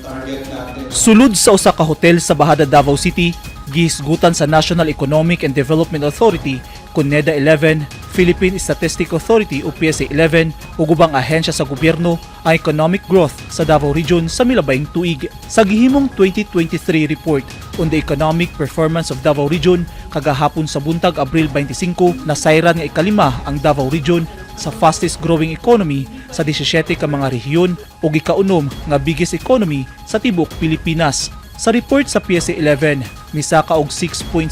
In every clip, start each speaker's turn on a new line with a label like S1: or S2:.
S1: Target natin.
S2: Sulod sa usa ka hotel sa Bajada, Davao City, gihisgutan sa National Economic and Development Authority, NEDA 11, Philippine Statistic Authority o PSA 11 ug ubang ahensya sa gobyerno ang economic growth sa Davao Region sa milabayng tuig. Sa gihimong 2023 report on the economic performance of Davao Region kagahapon sa buntag, Abril 25, nasayran nga ikalima ang Davao Region sa fastest growing economy sa 17 ka mga rehiyon ug ikaunom nga biggest economy sa tibuok Pilipinas. Sa report sa PSA 11, misaka og 6.7%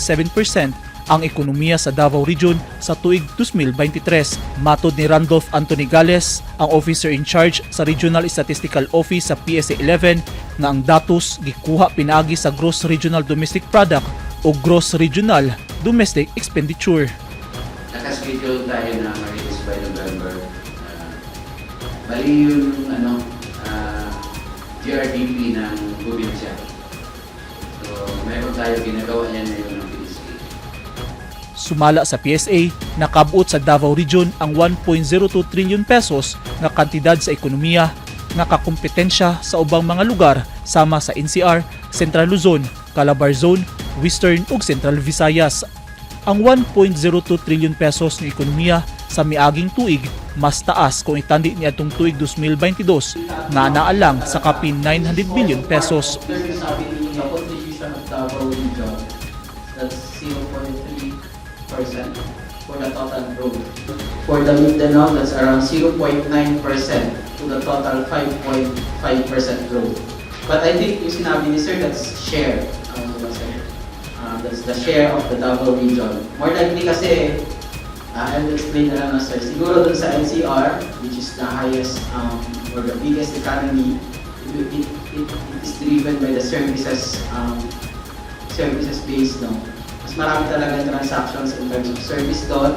S2: ang ekonomiya sa Davao Region sa tuig 2023. Matod ni Randolph Anthony Gales, ang officer in charge sa Regional Statistical Office sa PSA 11, nga ang datos gikuha pinaagi sa Gross Regional Domestic Product o Gross Regional Domestic Expenditure.
S3: Naka-schedule tayo na ma-release by November. Bali yung ano, GRDP ng probinsya. So, meron tayo ginagawa yan ngayon ng PSA.
S2: Sumala sa PSA, nakabuot sa Davao Region ang 1.02 trillion pesos nga kantidad sa ekonomiya nga kakompetensya sa ubang mga lugar sama sa NCR, Central Luzon, Calabarzon, Western ug Central Visayas. Ang 1.02 trillion pesos ng ekonomiya sa miaging tuig mas taas kung itandi niadtong tuig 2022 nga naa lang sa kapin 900 billion pesos.
S4: Sir, yung sabi ninyo, contribution of Davao Region, that's 0.3% for the total growth. For the Mindanao, that's around 0.9% to the total 5.5% growth. But I think yung sinabi ni Sir, that's share. Diba, sir? That's the share of the Davao Region. More likely kasi, I'll explain na lang na, sir. Siguro dun sa NCR, which is the highest or the biggest economy, it is driven by the services based, no? Mas marami talaga transactions in terms of service doon.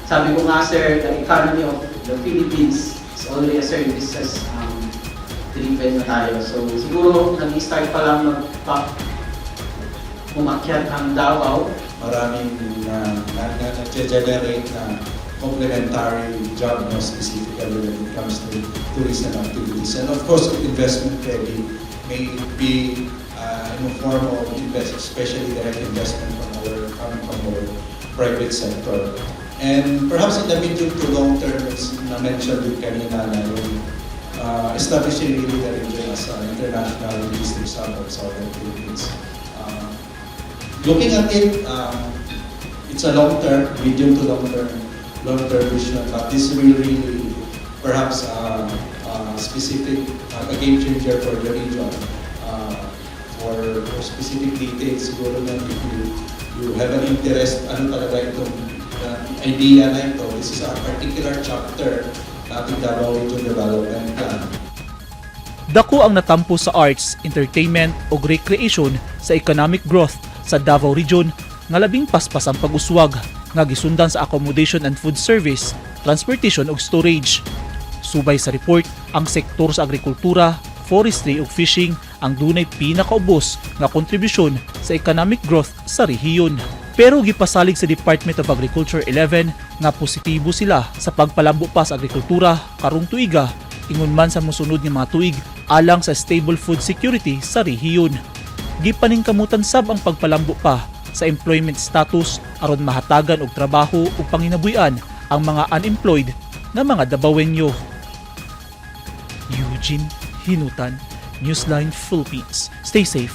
S4: Sabi ko nga, sir, the economy of the Philippines is already a services driven na tayo. So siguro nag-start pa lang mag umakyat ang Davao.
S1: Maraming na generate na complementary job, no, specifically when it comes to tourism activities. And of course, investment ready may be in a form of invest, especially direct investment from our coming from our private sector. And perhaps in the medium to long term, as na-mention din kanina na yung establishing really the region as an international logistics hub of Southern Philippines. Looking at it, it's a long-term, medium to long-term, long-term vision, but this will really perhaps specific, a game changer for the region. For specific details, siguro na if you have an interest, ano talaga itong idea na ito, this is a particular chapter nating Davao Region Development Plan.
S2: Dako ang natampo sa arts, entertainment ug recreation sa economic growth sa Davao Region nga labing paspas ang pag-uswag nga gisundan sa accommodation and food service, transportation ug storage. Subay sa report, ang sektor sa agrikultura, forestry ug fishing ang dunay pinakaubos nga kontribusyon sa economic growth sa rehiyon. Pero gipasalig sa Department of Agriculture 11 nga positibo sila sa pagpalambo pa sa agrikultura karong tuiga ingon man sa mosunod nga mga tuig alang sa stable food security sa rehiyon. Gipaningkamutan sab ang pagpalambo pa sa employment status aron mahatagan og trabaho ug panginabuhian ang mga unemployed nga mga Dabawenyo. Eugene Hinutan, Newsline Philippines. Stay safe.